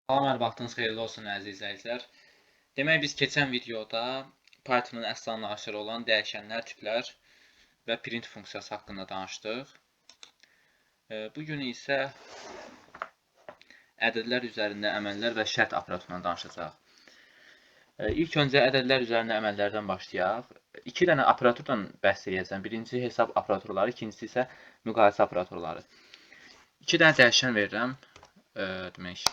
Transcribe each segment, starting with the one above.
Salam, hər vaxtınız xeyirli olsun əziz izləyicilər. Demək biz keçən videoda Pythonun əsas anlayışları olan dəyişənlər, tiplər və print funksiyası haqqında danışdıq. Bu gün isə ədədlər üzərində əməllər və şərt operatorundan danışacağıq. İlk öncə ədədlər üzərində əməllərdən başlayaq. İki dənə operatordan bəhs eləyəcəm. Birincisi hesab operatorları, ikincisi isə müqayisə operatorları. İki dənə dəyişən verirəm. Demək,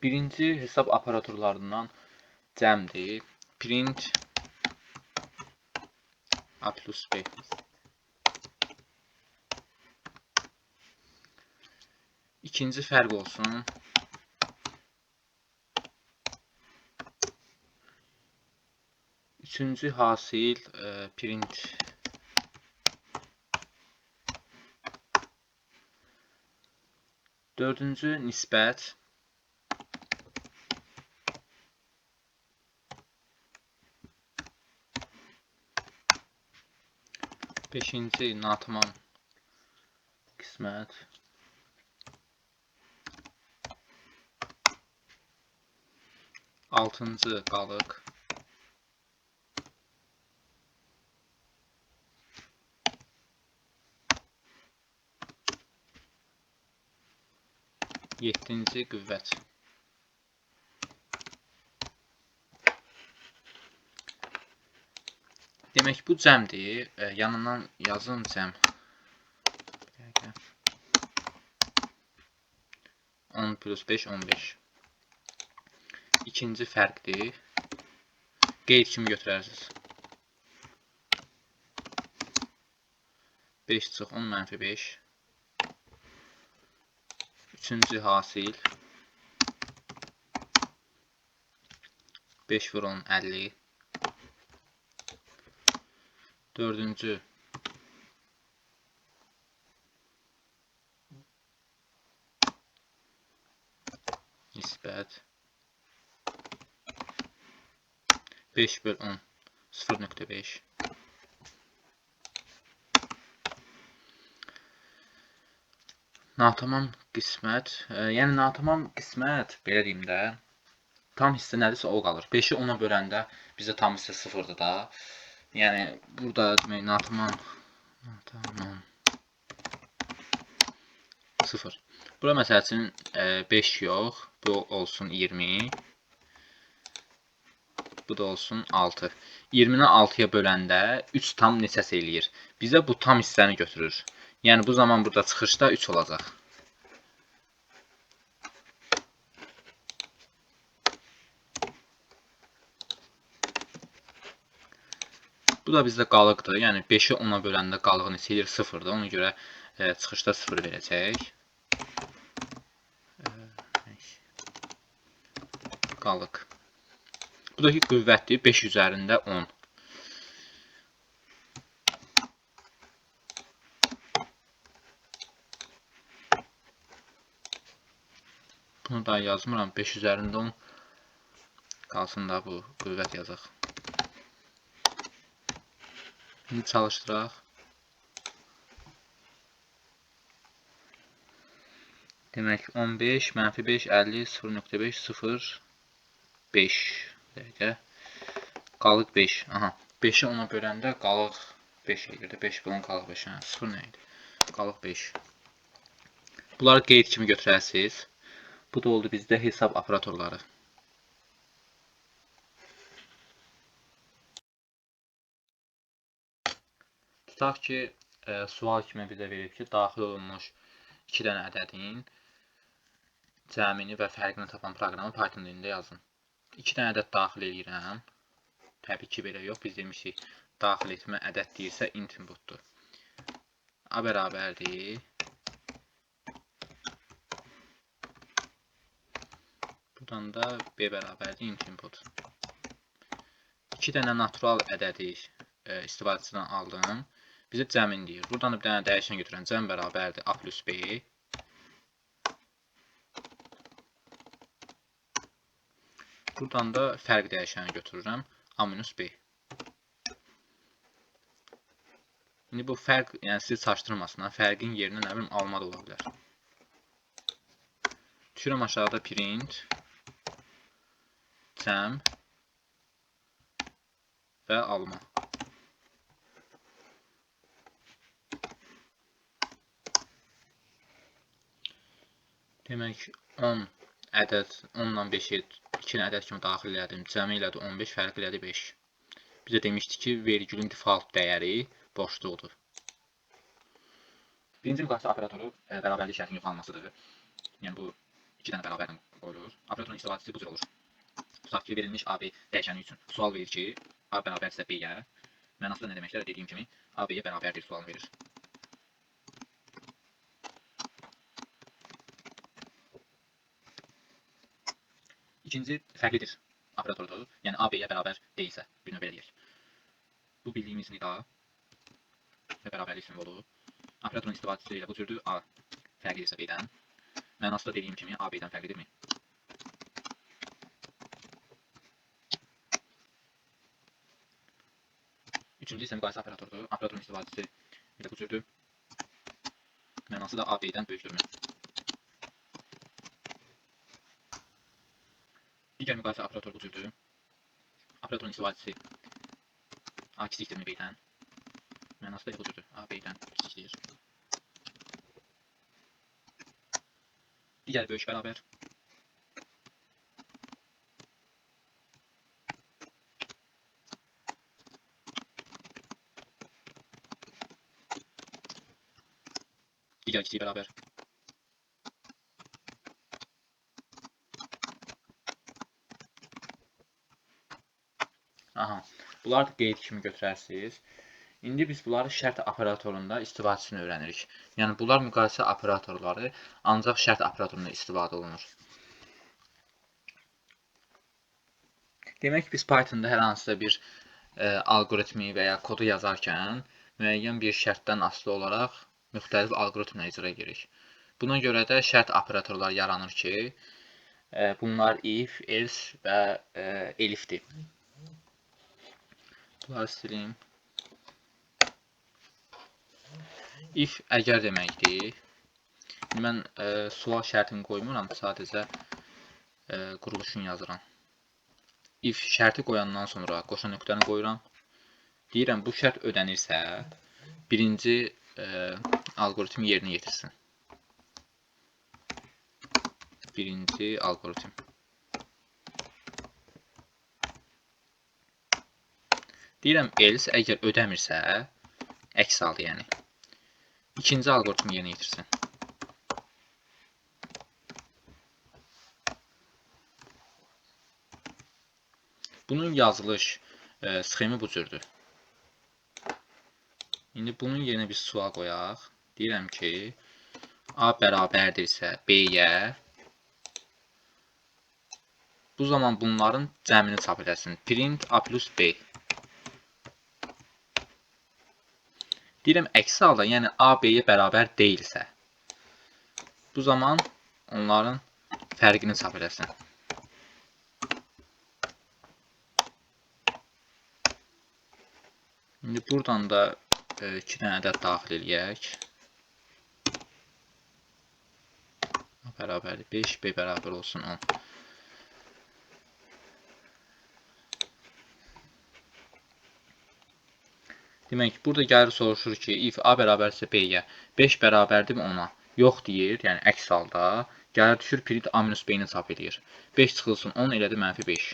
birinci hesab operatorlarından cəmdir. Print A plus B. İkinci fərq olsun. Üçüncü hasil print dördüncü nisbət. Beşinci natamam qismət. Altıncı qalıq. Yeddinci qüvvət. Demək, bu cəmdir. Yanından yazın cəm. Bir dəqiqə. 10 plus 5, 15. İkinci fərqdir. Qeyd kimi götürərsiniz. 5 çıx 10 mənfi 5. Üçüncü hasil. 5 vur 10, 50. Dördüncü nisbət 5 böl 10 0.5. Natamam qismət, yəni natamam qismət belə deyim də, tam hissə nədirsə o qalır. 5-i 10-a böləndə bizdə tam hissə 0-dır da. Yəni burada demək natamam 0. Bura məsəl üçün 5 yox, bu olsun 20. Bu da olsun 6. 20-ni 6-ya böləndə 3 tam neçəsi eləyir? Bizə bu tam hissəni götürür. Yəni bu zaman burada çıxışda 3 olacaq. Bu da bizdə qalıqdır. Yəni 5-i 10-a böləndə qalığı neçə eləyir? 0-dır. Ona görə çıxışda 0 verəcək. Qalıq. Bu da ki qüvvətdir. 5 üzərində 10. Bunu da yazmıram. 5 üzərində 10 qalsın da bu qüvvət yazaq. İndi çalışdıraq. Demək 15, mənfi 5, 50, 0.5, 0, 5. Dəqiqə. Qalıq 5. Aha. 5-i 10-a böləndə qalıq 5 eləyirdi. 5 bölən qalıq 5. Hə, 0 nə idi? Qalıq 5. Bunları qeyd kimi götürərsiniz. Bu da oldu bizdə hesab operatorları. Tutaq ki, sual kimi bizə verib ki, daxil olunmuş 2 dənə ədədin cəmini və fərqini tapan proqramı Python dilində yazın. 2 dənə ədəd daxil eləyirəm. Təbii ki, belə yox. Biz demişik, daxil etmə ədəd deyirsə int inputdur. A bərabərdir. Buradan da B bərabərdir int input. 2 dənə natural ədədi istifadəçidən aldım. Bizə cəmin deyir. Buradan da bir dənə dəyişən götürən cəm bərabərdir A plus B. Buradan da fərq dəyişəni götürürəm. A minus B. İndi bu fərq, yəni sizi çaşdırmasın, fərqin yerinə nə bilim alma da ola bilər. Düşürəm aşağıda print, cəm və alma. Demək 10 ədəd, 10 ilə 5-i 2 ədəd kimi daxil elədim. Cəmi elədi 15, fərqi elədi 5. Bizə demişdi ki, vergülün default dəyəri boşluqdur. Birinci müqayisə operatoru bərabərlik şərtinin yoxlanılmasıdır. Yəni bu 2 dənə bərabərlə qoyulur. Operatorun istifadəsi bu cür olur. Tutaq ki, verilmiş AB dəyişəni üçün sual verir ki, A bərabərdirsə B-yə. Mənası da nə deməkdir? Dediyim kimi A B-yə bərabərdir sualını verir. İkinci fərqlidir operatorudur. Yəni A B-yə bərabər deyilsə, bir növ belə deyək. Bu bildiyimiz nida və bərabərlik simvolu. Operatorun istifadəsi ilə bu cürdür. A fərqlidirsə B-dən. Mənası da dediyim kimi A B-dən fərqlidirmi? Üçüncü isə müqayisə operatorudur. Operatorun istifadəsi ilə bu cürdür. Mənası da A B-dən böyükdürmü? Digər müqayisə operatoru bu cürdür. Operatorun istifadəsi A kiçikdirmi B-dən? Mənası da bu cürdür. A B-dən kiçikdir. Digər böyük bərabər. Digər kiçik bərabər. Aha, bunları da qeyd kimi götürərsiniz. İndi biz bunları şərt operatorunda istifadəsini öyrənirik. Yəni, bunlar müqayisə operatorları ancaq şərt operatorunda istifadə olunur. Demək, biz Pythonda hər hansısa bir algoritmi və ya kodu yazarkən müəyyən bir şərtdən asılı olaraq müxtəlif algoritmlər icra edirik. Buna görə də şərt operatorları yaranır ki, bunlar if, else və elifdir. Bunları silim. If əgər deməkdir. Mən sual şərtini qoymuram, sadəcə quruluşunu yazıram. If şərti qoyandan sonra qoşa nöqtəni qoyuram. Deyirəm, bu şərt ödənirsə, birinci algoritm yerinə yetirsin. Birinci algoritm. Deyirəm, else əgər ödəmirsə, əks halda yəni, ikinci algoritmi yerinə yetirsin. Bunun yazılış sxemi bu cürdür. İndi bunun yerinə bir sual qoyaq. Deyirəm ki, A bərabərdirsə B-yə, bu zaman bunların cəmini çap edəsin. Print A plus B. Deyirəm, əksi halda, yəni A B-yə bərabər deyilsə, bu zaman onların fərqini çap edəsin. İndi buradan da 2 dənə ədəd daxil eləyək. A bərabərdir 5, B bərabər olsun 10. Demək, burada gəlir soruşur ki, if A bərabərsə B-yə, 5 bərabərdirmi 10-a? Yox deyir, yəni əks halda. Gəlir düşür, print A minus B-ni çap eləyir. 5 çıxılsın 10, elədi mənfi 5.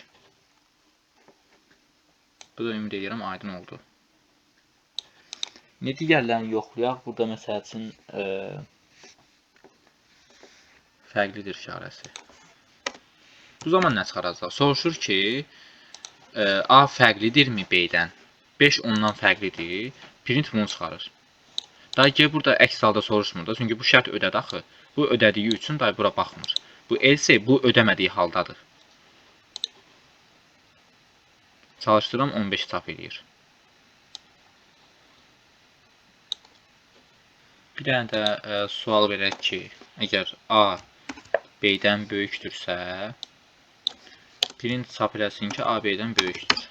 Bu da ümid edirəm, aydın oldu. İndi digərlərini yoxlayaq. Burada məsəl üçün fərqlidir işarəsi. Bu zaman nə çıxaracaq? Soruşur ki, A fərqlidirmi B-dən? 5 ondan fərqlidir. Print bunu çıxarır. Daha ki, burada əks halda soruşmur da. Çünki bu şərt ödədi axı. Bu ödədiyi üçün daha bura baxmır. Bu else bu ödəmədiyi haldadır. Çalışdıram, 15 çap eləyir. Bir dənə də sual verək ki, əgər A B-dən böyükdürsə, print çap eləsin ki, A B-dən böyükdür.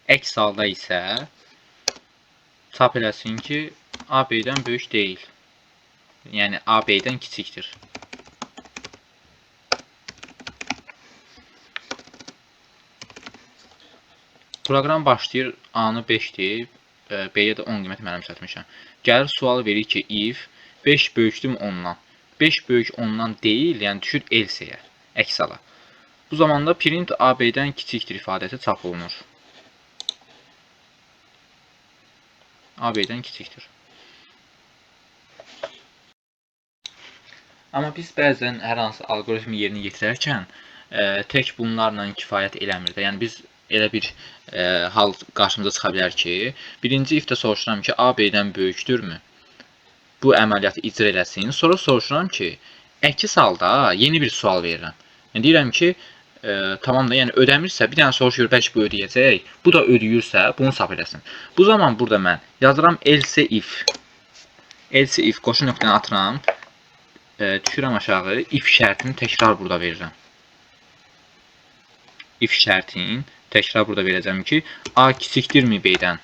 Əks halda isə çap eləsin ki, A B-dən böyük deyil. Yəni A B-dən kiçikdir. Proqram başlayır, A-nı 5-dir, B-yə də 10 qiymət mənimsətmişəm. Gəlir sual verir ki, if 5 böyükdürmü 10-dan? 5 böyük 10-dan deyil, yəni düşür else-yə, əks hala. Bu zamanda print A B-dən kiçikdir ifadəsi çap olunur. A B-dən kiçikdir. Amma biz bəzən hər hansı alqoritmi yerinə yetirərkən tək bunlarla kifayət eləmir də. Yəni biz elə bir hal qarşımıza çıxa bilər ki, birinci if-də soruşuram ki, A B-dən böyükdürmü? Bu əməliyyatı icra eləsin. Sonra soruşuram ki, əks halda yeni bir sual verirəm. Yəni deyirəm ki, tamam da, yəni ödəmirsə, bir dənə soruşur, bəlkə bu ödəyəcək, bu da ödəyirsə, bunu çap eləsin. Bu zaman burada mən yazıram else if. Else if qoşu nöqtəni atıram, düşürəm aşağı, if şərtini təkrar burada verirəm. If şərtini təkrar burada verəcəm ki, A kiçikdirmi B-dən?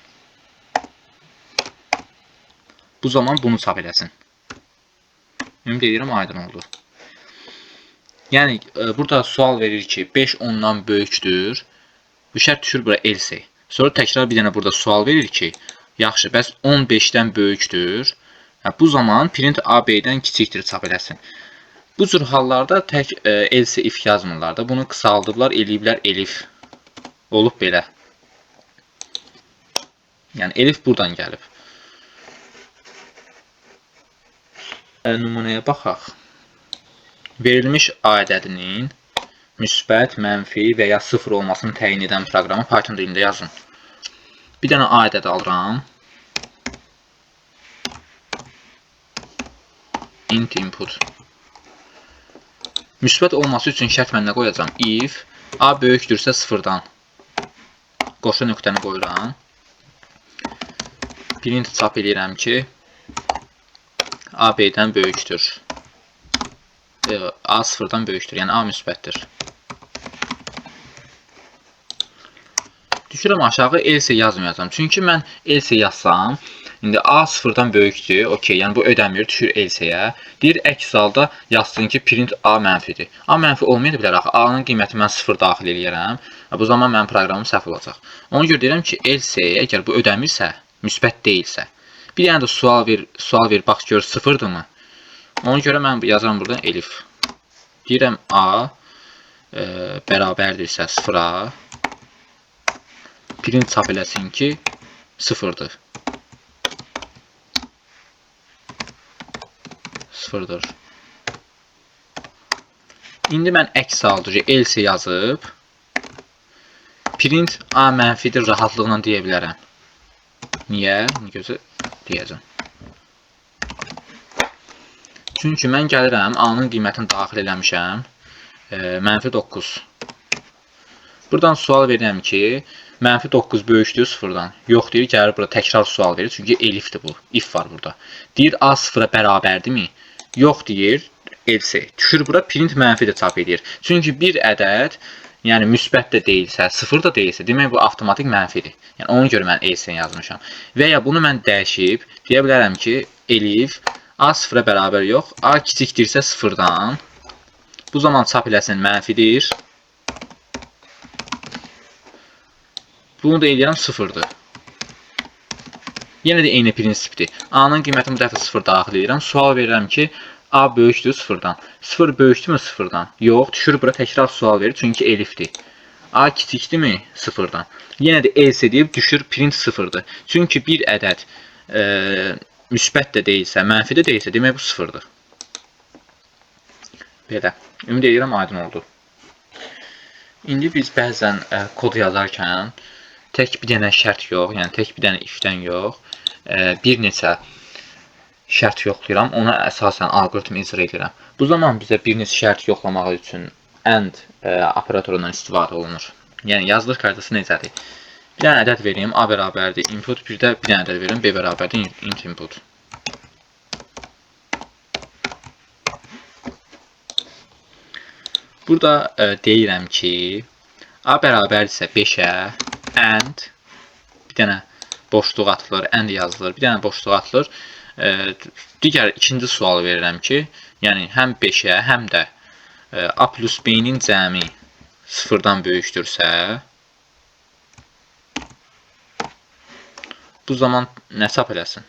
Bu zaman bunu çap eləsin. Ümid edirəm, aydın oldu. Yəni, burada sual verir ki, 5 10-dan böyükdür. Bu şərt düşür bura else. Sonra təkrar bir dənə burada sual verir ki, yaxşı, bəs 15-dən böyükdür. Bu zaman print A B-dən kiçikdir çap eləsin. Bu cür hallarda tək else if yazmırlar da. Bunu qısaldıblar, eləyiblər elif. Olub belə. Yəni, elif buradan gəlib. Nümunəyə baxaq. Verilmiş A ədədinin müsbət, mənfi və ya 0 olmasını təyin edən proqramı Python dilində yazın. Bir dənə A ədədi alıram. Int input. Müsbət olması üçün şərt mən nə qoyacağam? If A böyükdürsə 0-dan. Qoşa nöqtəni qoyuram. Print çap eləyirəm ki, A B-dən böyükdür. A 0-dan böyükdür, yəni A müsbətdir. Düşürəm aşağı, else yazmayacağam. Çünki mən else yazsam, indi A 0-dan böyükdür, okey, yəni bu ödəmir, düşür else-yə. Deyir, əks halda yazsın ki, print A mənfidir. A mənfi olmaya da bilər axı, A-nın qiyməti mən 0 daxil eləyərəm. Bu zaman mənim proqramım səhv olacaq. Ona görə deyirəm ki, else, əgər bu ödəmirsə, müsbət deyilsə, bir dənə də sual ver, bax gör 0-dırmı? Ona görə mən yazıram buradan elif. Deyirəm A bərabərdirsə 0-a, print çap eləsin ki, 0-dır. 0-dır. İndi mən əks halda else yazıb print A mənfidir rahatlıqla deyə bilərəm. Niyə? Gözə deyəcəm. Çünki mən gəlirəm, A-nın qiymətini daxil eləmişəm. Mənfi 9. Buradan sual verirəm ki, mənfi 9 böyükdür 0-dan. Yox deyir, gəlir burada təkrar sual verir. Çünki elifdir bu. If var burada. Deyir, A 0-a bərabərdirmi? Yox deyir, else. Düşür bura, print mənfi də çap edir. Çünki bir ədəd, yəni müsbət də deyilsə, 0 da deyilsə, demək bu avtomatik mənfidir. Yəni ona görə mən else yazmışam. Və ya bunu mən dəyişib, deyə bilərəm ki, elif A 0-a bərabər yox, A kiçikdirsə 0-dan. Bu zaman çap eləsin mənfidir. Bunu da eləyirəm 0-dır. Yenə də eyni prinsipdir. A-nın qiymətini bu dəfə 0 daxil edirəm. Sual verirəm ki, A böyükdür 0-dan. 0 böyükdürmü 0-dan? Yox, düşür bura təkrar sual verir, çünki elifdir. A kiçikdirmi 0-dan? Yenə də else deyib düşür print 0-dır. Çünki bir ədəd müsbət də deyilsə, mənfi də deyilsə, demək bu 0-dır. Belə. Ümid edirəm aydın oldu. İndi biz bəzən kod yazarkən tək bir dənə şərt yox, yəni tək bir dənə ifdən yox, bir neçə şərt yoxlayıram, ona əsasən alqoritm icra edirəm. Bu zaman bizə bir neçə şərt yoxlamaq üçün AND operatorundan istifadə olunur. Yəni yazılış qaydası necədir? Bir dənə ədəd verim, A bərabərdir input, bir də bir dənə ədəd verim, B bərabərdir int input. Burada deyirəm ki, A bərabərdirsə 5-ə, and bir dənə boşluq atılır, and yazılır, bir dənə boşluq atılır. Digər ikinci sualı verirəm ki, yəni həm 5-ə, həm də A plus B-nin cəmi 0-dan böyükdürsə, bu zaman nə çap eləsin?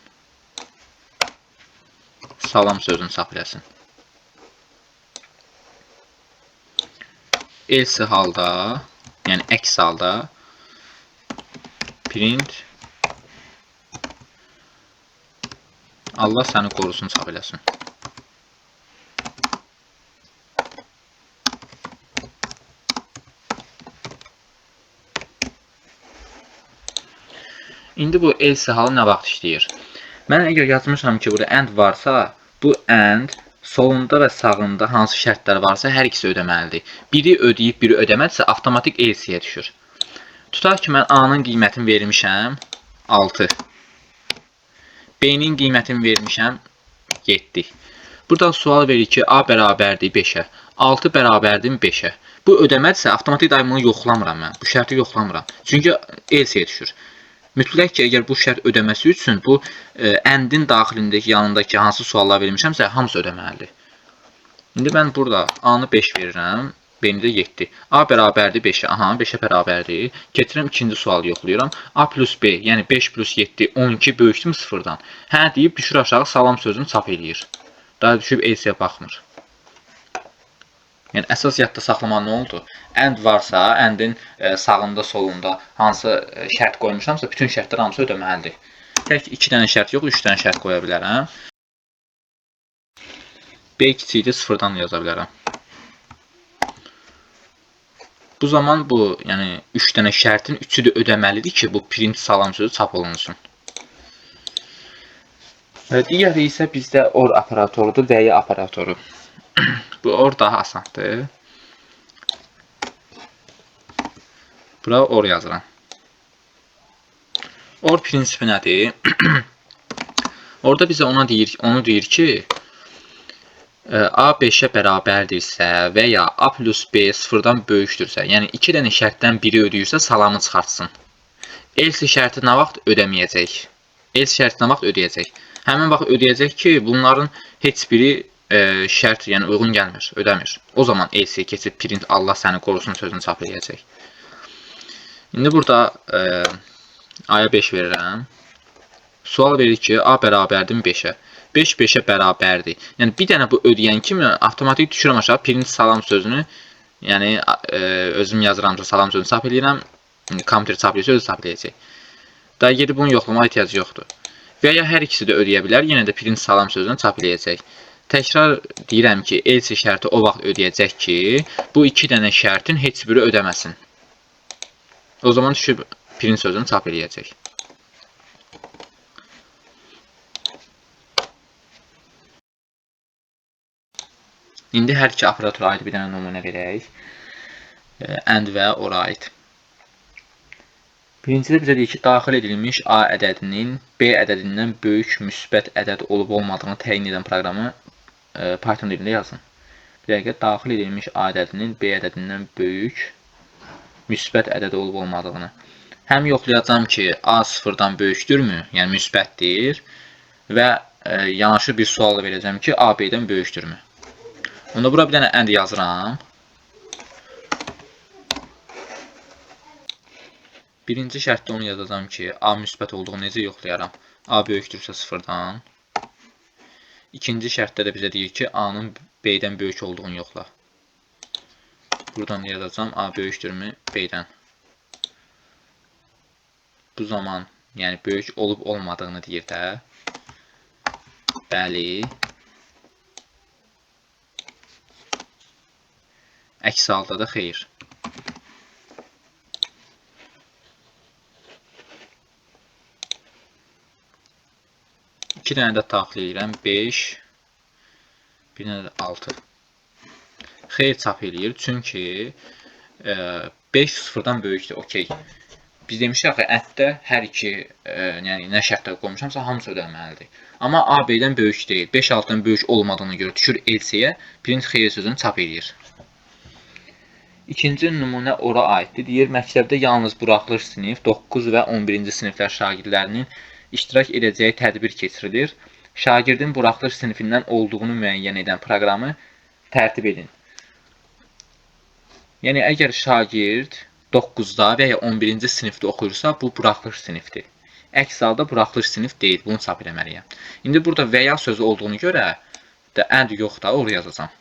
Salam sözünü çap eləsin. Else halda, yəni əks halda print Allah səni qorusun çap eləsin. İndi bu else halı nə vaxt işləyir? Mən əgər yazmışam ki, burada and varsa, bu and solunda və sağında hansı şərtlər varsa, hər ikisi ödəməlidir. Biri ödəyib, biri ödəmədisə, avtomatik else-yə düşür. Tutaq ki, mən A-nın qiymətini vermişəm 6. B-nin qiymətini vermişəm 7. Buradan sual verir ki, A bərabərdir 5-ə, 6 bərabərdir 5-ə. Bu ödəmədirsə, avtomatik daim bunu yoxlamıram mən. Bu şərti yoxlamıram. Çünki else-yə düşür. Mütləq ki, əgər bu şərt ödəməsi üçün bu and-in daxilindəki, yanındakı hansı suallar vermişəmsə, hamısı ödəməlidir. İndi mən burada A-nı 5 verirəm, B-ni də 7. A bərabərdir 5-ə. Aha, 5-ə bərabərdir. Keçirəm ikinci sualı yoxlayıram. A plus B, yəni 5 plus 7, 12 böyükdürmü 0-dan? Hə deyib düşür aşağı, salam sözünü çap eləyir. Daha düşüb else-yə baxmır. Yəni əsas yadda saxlama nə oldu? And varsa, and-in sağında, solunda hansı şərt qoymuşamsa, bütün şərtlər hamısı ödəməlidir. Tək 2 dənə şərt yox, 3 dənə şərt qoya bilərəm. B kiçikdir 0-dan yaza bilərəm. Bu zaman bu, yəni 3 dənə şərtin 3-ü də ödəməlidir ki, bu print salam sözü çap olunsun. Və digəri isə bizdə or operatorudur və ya operatoru. Bu or daha asandır. Bura or yazıram. Or prinsipi nədir? Orada bizə ona deyir, onu deyir ki, A 5-ə bərabərdirsə və ya A plus B 0-dan böyükdürsə, yəni 2 dənə şərtdən biri ödəyirsə, salamı çıxartsın. Else şərti nə vaxt ödəməyəcək? Else şərti nə vaxt ödəyəcək? Həmin vaxt ödəyəcək ki, bunların heç biri şərt, yəni uyğun gəlmir, ödəmir. O zaman else keçib print Allah səni qorusun sözünü çap eləyəcək. İndi burada A-ya 5 verirəm. Sual verir ki, A bərabərdir 5-ə. 5 5-ə bərabərdir. Yəni bir dənə bu ödəyən kimi avtomatik düşürəm aşağı print salam sözünü. Yəni özüm yazıramsa salam sözünü çap eləyirəm. Kompüter çap eləyirsə özü çap eləyəcək. Daha gedib bunu yoxlamağa ehtiyac yoxdur. Və ya hər ikisi də ödəyə bilər, yenə də print salam sözünü çap eləyəcək. Təkrar deyirəm ki, else şərti o vaxt ödəyəcək ki, bu iki dənə şərtin heç biri ödəməsin. O zaman düşüb print sözünü çap eləyəcək. İndi hər iki operatora aid bir dənə nümunə verək. And və ora aid. Birincidə bizə deyir ki, daxil edilmiş A ədədinin B ədədindən böyük müsbət ədəd olub olmadığını təyin edən proqramı Python dilində yazın. Bir dəqiqə, daxil edilmiş A ədədinin B ədədindən böyük müsbət ədəd olub olmadığını. Həm yoxlayacağam ki, A sıfırdan böyükdürmü, yəni müsbətdir və yanaşı bir sual da verəcəm ki, A B-dən böyükdürmü. Onda bura bir dənə and yazıram. Birinci şərtdə onu yazacağam ki, A müsbət olduğunu necə yoxlayaram? A böyükdürsə sıfırdan. İkinci şərtdə də bizə deyir ki, A-nın B-dən böyük olduğunu yoxla. Buradan yazacağam A böyükdürmü B-dən. Bu zaman, yəni böyük olub olmadığını deyir də. Bəli. Əks halda da xeyir. İki dənə də daxil edirəm. 5, bir dənə də 6. Xeyir çap eləyir. Çünki 5 sıfırdan böyükdür. Okey. Biz demişik axı, ətdə hər iki, yəni nə şərtlər qoymuşamsa hamısı ödənməlidir. Amma A B-dən böyük deyil. 5 6-dan böyük olmadığına görə düşür else-yə, print xeyir sözünü çap eləyir. İkinci nümunə ora aiddir. Deyir, məktəbdə yalnız buraxılış sinif 9 və 11-ci siniflər şagirdlərinin iştirak edəcəyi tədbir keçirilir. Şagirdin buraxılış sinifindən olduğunu müəyyən edən proqramı tərtib edin. Yəni, əgər şagird 9-da və ya 11-ci sinifdə oxuyursa, bu buraxılış sinifdir. Əks halda buraxılış sinif deyil, bunu çap eləməliyəm. İndi burada və ya sözü olduğunu görə də and yox da oraya yazacağam.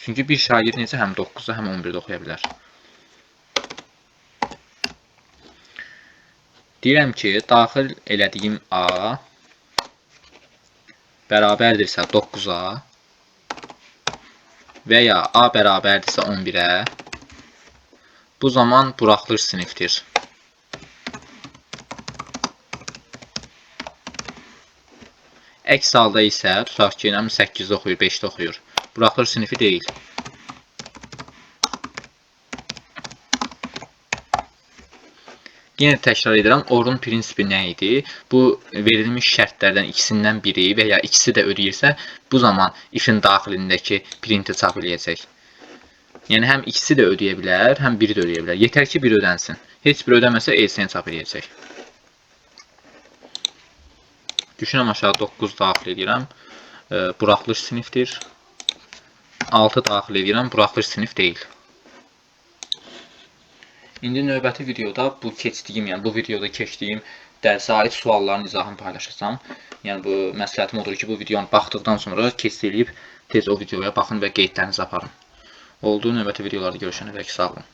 Çünki bir şagird necə həm 9-da, həm 11-də oxuya bilər. Deyirəm ki, daxil elədiyim A bərabərdirsə 9-a və ya A bərabərdirsə 11-ə, bu zaman buraxılış sinifdir. Əks halda isə, tutaq ki, 8-də oxuyur, 5-də oxuyur. Buraxılış sinifi deyil. Yenə təkrar edirəm, orun prinsipi nə idi? Bu, verilmiş şərtlərdən ikisindən biri və ya ikisi də ödəyirsə, bu zaman ifin daxilindəki printi çap eləyəcək. Yəni, həm ikisi də ödəyə bilər, həm biri də ödəyə bilər. Yetər ki, biri ödənsin. Heç biri ödəməsə, else-ni çap eləyəcək. Düşünürəm, aşağı 9 daxil edirəm. Buraxılış sinifdir. 6 daxil edirəm, buraxılış sinif deyil. İndi növbəti videoda bu keçdiyim, yəni bu videoda keçdiyim dərsə aid sualların izahını paylaşacağam. Yəni bu məsləhətim odur ki, bu videonu baxdıqdan sonra keçid eləyib tez o videoya baxın və qeydlərinizi aparın. Oldu, növbəti videolarda görüşənə dək sağ olun.